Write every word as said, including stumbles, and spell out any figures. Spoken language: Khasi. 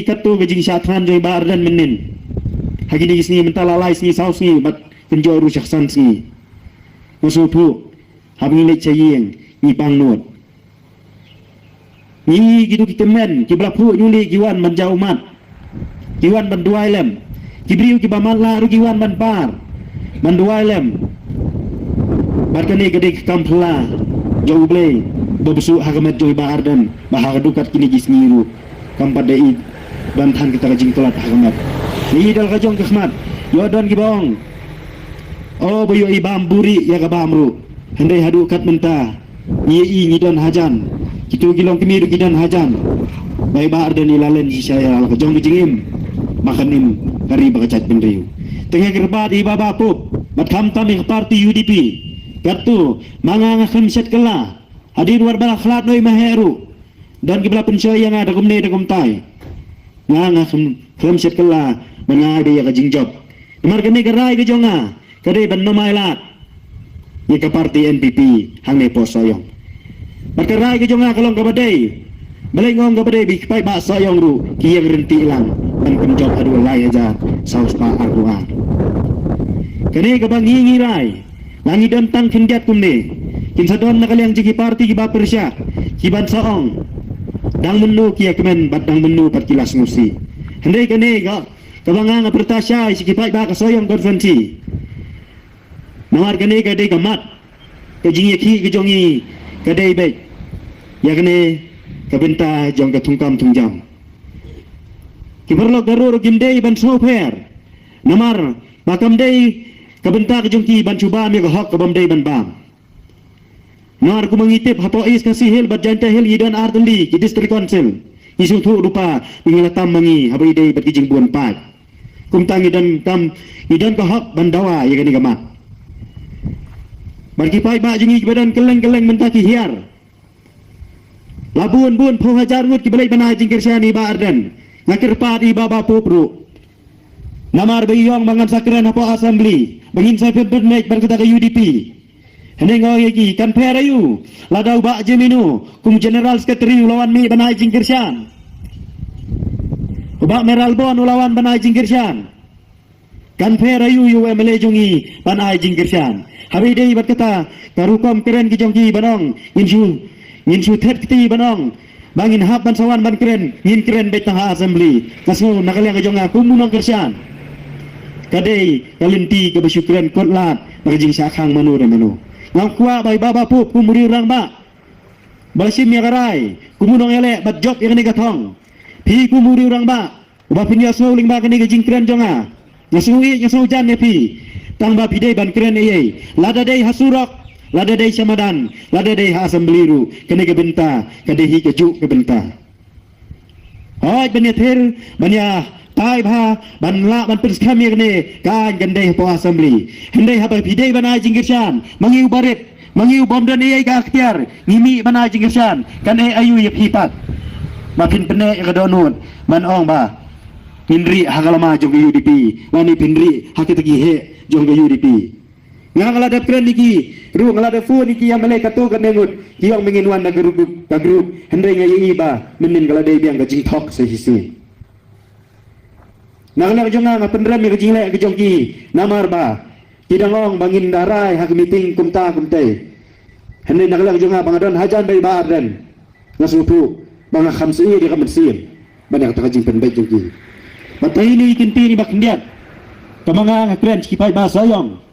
katto ka jingshah thngan jong i Bah Ardent mynnin. Ha kine ki sngi mynta la lai sngi saw sngi bad kynjoh ruh sha ka san sngi. Nga sngewthuh haba ngi leit sha ïing ngi pang nud. Ngi kito ki tymmen kiba la phuh ïuli ki wan ban jaw ummat, ki wan ban duwai lem. Ki briew kiba matlah ruh ki wan ban par ban duwai lem. Bad kane ka dei ka kam phylla jong U Blei ba buh shuh ha ka met jong i Bah Ardent ba ha ka dukat kine ki sngi ruh kam pat da i ban than kata ka jingtlot ha ka met. Ngi i da la ka jong ka khmat, ïoh don kiba ong, o ba ïoh i bam buhrieh ïa ka bam ruh. Hynrei haduh katne mynta ngi i ngi don hajan, kito ki longkmie ruh ki don hajan. Ba i Bah Ardent i la len shisha ïa la ka jong ka jingim ba kan im ka ri bad ka jaitbynriew. Te nga kyrpad ïa i Bah Bah Pup bad khamtam ïa ka party U D P. Katto ma nga nga khlem shet kylla. Hadien wat ba la khlad noh i Maheh ruh, don kiba la pynshoi ïa nga da kumne da kumtai. Nga nga khlem, khlem shet kylla ban nga ai beit ïa ka jingjop. Namar kane ka rai ka jong nga ka dei ban ym ailad ïa ka party N P P hangne hapoh Sohiong. Bad ka rai ka jong nga ka long kaba dei, balei nga ong kaba dei? Ba ki paidbah Sohiong ruh ki ïeng ryntih lang ban pynjop haduh lai hajar saw spah arphew ar. Kane kaba ngi ngi rai, la ngi don tang khyndiat kumne, kin sa don na ka liang jong ki party kiba pyrshah, kiban sa ong dang mynno ki ïa kmen bad dang mynno pat ki la sngewsih. Hynrei kane ka, kaba nga nga pyrta shai sha ki paidbah ka Sohiong constituency. Namar kane ka dei ka mat, ka jingïakhih ka jong ngi ka dei beit ïa kane ka bynta jong ka thungkam thungjam. Ki paralok baroh ruh kim dei ban sngewpher. Namar ba kam dei ka bynta ka jong ki ban shu bam ïa ka hok ka bym dei ban bam. Namar kumba ngi tip hapoh East Khasi Hills bad Jaintia Hills ngi don artylli ki District Council. Ngi sngewthuh ruh ba ngi la tam ma ngi haba ïadei bad ki jingbun paid. Kumta ngi don kam, ngi don ka hok ban dawa ïa kane ka mat. Bad ki paidbah jong ngi kiba don kylleng kylleng mynta ki hiar. La bun bun phew hajar ngut kiba leit ban ai jingkyrshan ïa i Bah Ardent. Nga kyrpad ïa i Bah Bah Pup ruh. Namar ba i ong ba ngan sa kren hapoh Assembly ba ngin sa pynbeit ban kata ka U D P. Hynrei nga ong ïa ki, kan pher aïu lada u Bah Jemino kum General Secretary u la wan mih ban ai jingkyrshan? U Bah Mayralborn u la wan ban ai jingkyrshan. Kan pher aïu ïa u M L A jong ngi ban ai jingkyrshan? Haba ïadei bad kata ka rukom kren ki jong ki ban ong ngin shu, ngin shu thet kti ban ong ba ngin hap ban sa wan ban kren, ngin kren beit tang ha Assembly. Nga sngew na ka liang ka jong nga kum u nongkyrshan, ka dei ka lynti kaba shu kren kut lad na ka jingshah khang mano re mano. Nga kwah ba i Bah Bah Pup kum u riew rangbah ba la shim ïa ka rai kum u nongïaleh bad jop ïa kane ka thong. Phi kum u riew rangbah uba phin ïohsngew lyngba kane ka jingkren jong nga, nga sngew ïeit nga sngew jan ïa phi. Tang ba phi dei ban kren ei ei, lada dei ha surok, lada dei sha madan, lada dei ha Assembly ruh, kane ka bynta ka dei hi kajuh ka bynta. Hooid, ban ïathir, ban ïatai bha, ban lah ban pynskhem ïa kane ka aiñ kan dei hapoh Assembly. Hynrei haba phi dei ban ai jingkyrshan ma ngi uba rit, ma ngi u bym don ei ei ka ikhtiar, ngi mih ban ai jingkyrshan, kan eh aïu ïa phi pat ba phin pyneh ïa ka dohnud ban ong ba ngin rieh ha ka lama jong ka U D P, lane phin rieh ha kita ki heh jong ka U D P? Nga nga la dep kren ïa ki ruh, nga la dep phone ïa ki ïa ma lei katto katne ngut, ki ong ba ngin wan da ka group, ka group. Hynrei nga ïohi ba mynnin ka la dei biang ka jingthok sa shisien. Na ka liang jong nga nga pynrem ïa ka jingleh ka jong ki, namar ba ki dang ong ba ngin da rai ha ka meeting kumta kumtei. Hynrei na ka liang jong nga ba nga don hajan bad i Bah Ardent, nga sngewthuh ba nga kham sngewthuh ïa ka mynsiem ban ïa kata ka jingpynbeit jong ki. Bad tang ine i kyntien iba khyndiat kaba nga nga kren sha ki paidbah Sohiong.